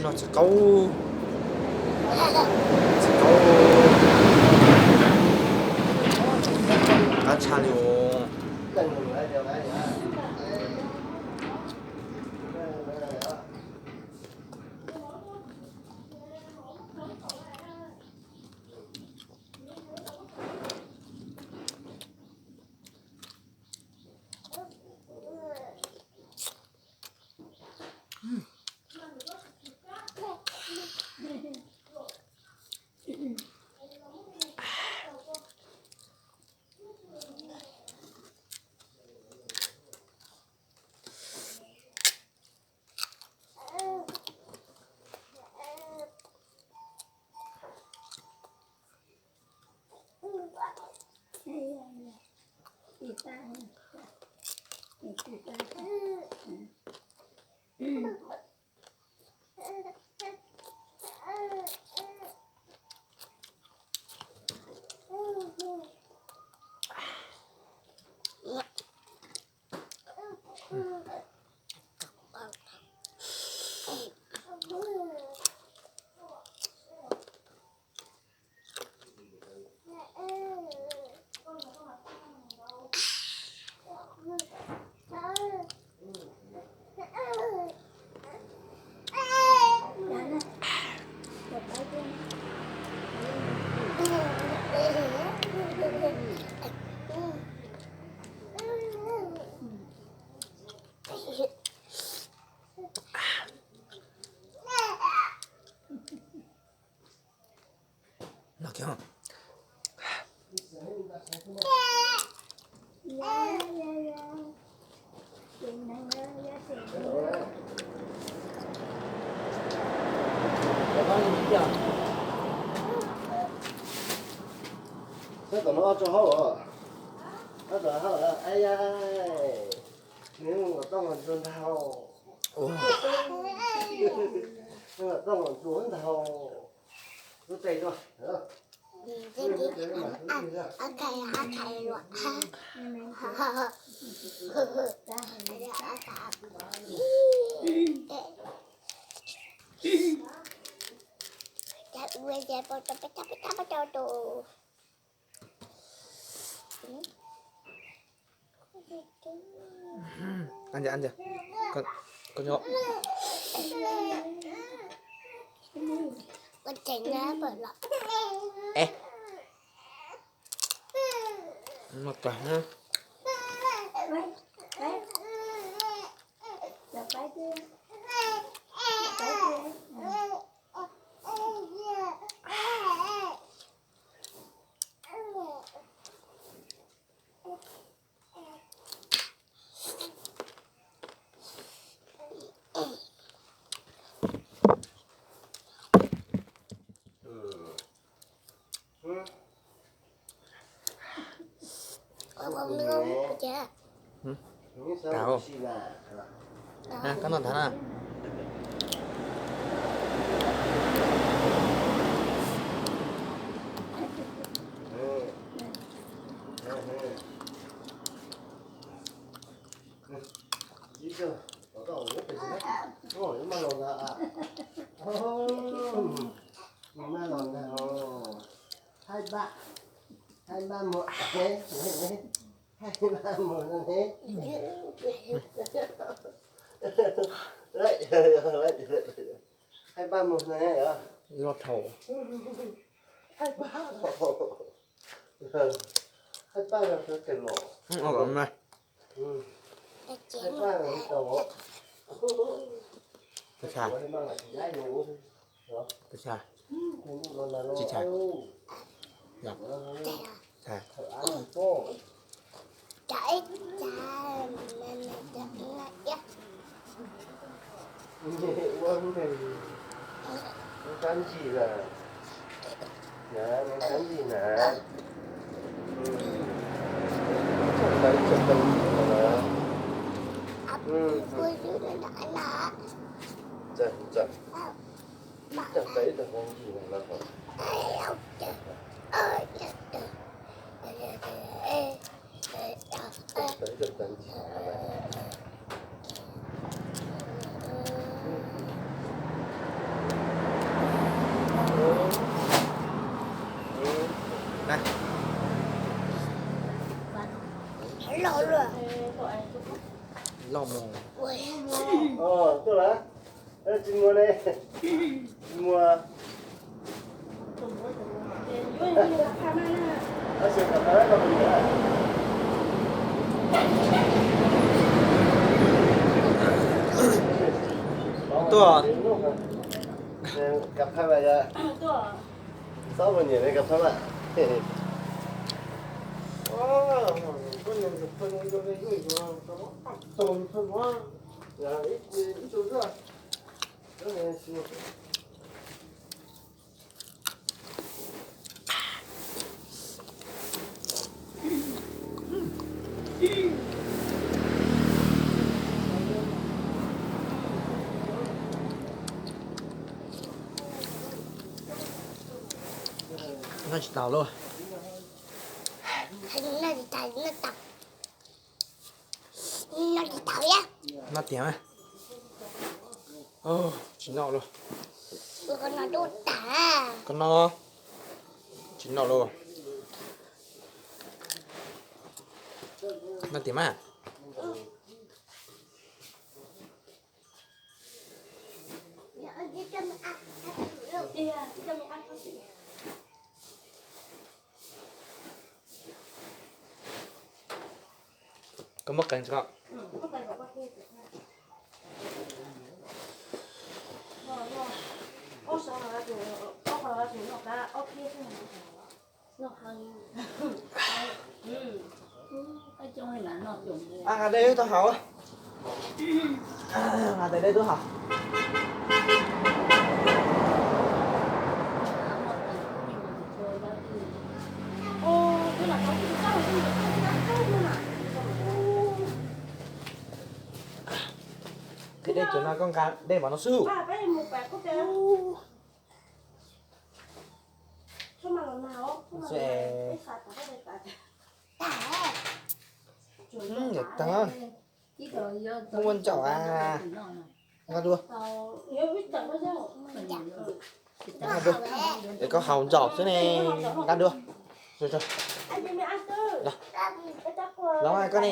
Noj txiv qaub, txiv qaub qab tshaj li os. Saib tom no ob tsob hauv, ob tsob hauv, a ya, nws ua toj los ntsuag ntag, ua toj los ntsuag ntag, lub tes tuaj. Ăn chưa, ăn chưa? Con, con nhớ. Con chảy nhá, bởi lắm. Ê. Nó cả ha. Tau. Ha, koj noj ntag na. Ib tug, tus koj ua pem tsis, ua maj los ntag. Maj los ntag. Haib pab, haib pab muag, haib pab muag no ne. Haib pab muag no ne. Loj dhau. Haib pab, haib pab no tes los. Haib pab no tau. Tsis tshaj. Tsis tshaj. Tshaj. Tab ntsis na, na, tab ntsis na. Txog tau, txog tau na. Txog, txog. Txog tau ib tug ntsis na los. Tau mus. Tuaj lawm. Tsis muaj ne. Tsis muaj. Tuaj. Cà phê mà giờ sáu mươi nghìn này cà phê mà. Noj tsis tau lauj. Noj tiag mas. Tsis noj lauj. Koj noj. Tsis noj lauj. Noj tiag mas. Koj muab qees tso. Nqa dej tau hauv. Nqa tais dej tau hauv. Tais dej, cov no koj nqa dej npaum no xwb. Niam tag, muaj ntsaum a. Nqa dua. Nqa dua. Es koj haus ntsaum xwb ne. Nqa dua. Los, koj ne.